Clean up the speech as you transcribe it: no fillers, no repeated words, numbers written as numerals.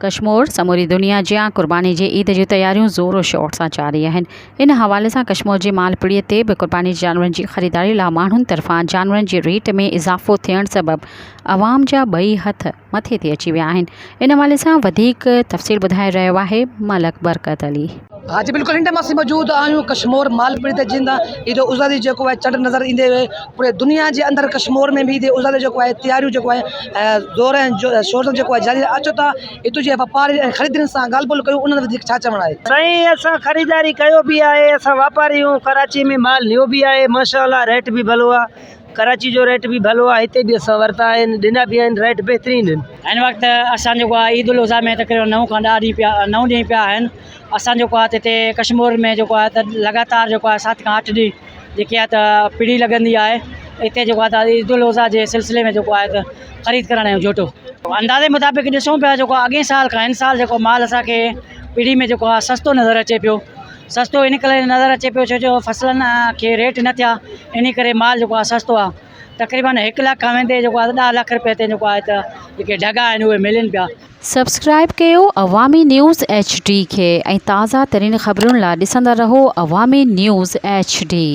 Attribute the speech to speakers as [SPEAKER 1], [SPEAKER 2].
[SPEAKER 1] ڪشمور، سموري دنيا جيان قرباني جي عيد جون تياريون زور و شور سان جاري آهن. ان حوالي سان ڪشمور جي مال پڙي تي به قرباني جي جانورن جي خريداري لا ماڻهن طرفان جانورن جي ريٽ ۾ اضافو ٿيڻ سبب عوام جا ٻئي هٿ مٿي تي اچي ويا آهن. ان حوالي سان وڌيڪ تفصيل ٻڌائي رهيو آهي ملڪ برڪت علي.
[SPEAKER 2] ها جي بلڪل هن ٽائيم اسين موجود آهيون ڪشمور مال پڙي تي جنهن تان عيد الاضحيٰ جي جيڪو آهي چنڊ نظر ايندي هئي پوري دنيا جي اندر ڪشمور ۾ به عيد الاضحيٰ جي جيڪو آهي تياريون جيڪو آهي زور ۽ شور سان جيڪو آهي جاري آهي اچو ته هتو جي واپاري ۽ خريدارين سان ڳالهه ٻولهه ڪيون انهن وڌيڪ ڇا چوڻ آهي.
[SPEAKER 3] سائين اسان خريداري ڪيو به آهي اسان واپاري آهيون ڪراچي ۾ مال نيو به آهي ماشاء الله ريٽ به ڀلو آهي ڪراچي جو ريٽ به ڀلو آهي هتي به اسان ورتا آهن ڏنا به آهن ريٽ بهترين آهن.
[SPEAKER 4] هن وقت اسان جيڪو آهي عيد الاضحيٰ ۾ تقريبن نو کان ڏهه ڏينهن پيا نو ڏينهن پيا آهن اسان جيڪو آهي ته هتي ڪشمور ۾ جيڪو آهي ته لڳاتار جيڪو آهي سات کان اٺ ڏينهن جيڪي آهي ته پڙي لڳندي آهي هتي جيڪو آهي ته عيد الاضحيٰ جي سلسلي ۾ جيڪو آهي ته خريد ڪرڻ آيا آهيون جوٽو اندازي مطابق ڏسون پيا جيڪو اڳئين سال کان هن سال جيڪو مال اسانکي پڙي ۾ جيڪو آهي سستو نظر اچي پيو سستو ان ڪري نظر اچي پيو ڇو جو فصلن کي ريٽ نه ٿيا ان ڪري مال جيڪو آهي سستو آهي تقريبن هڪ لک کان ويندي جيڪو آهي ڏهه لک روپئي تائين جيڪو آهي ته جيڪي ڍڳا آهن اهي ملن پيا.
[SPEAKER 1] سبسڪرائيب ڪيو عوامي نيوز ايڇ ڊي کي ۽ تازه ترين خبرن لا ڏسندا رهو عوامي نيوز ايڇ ڊي.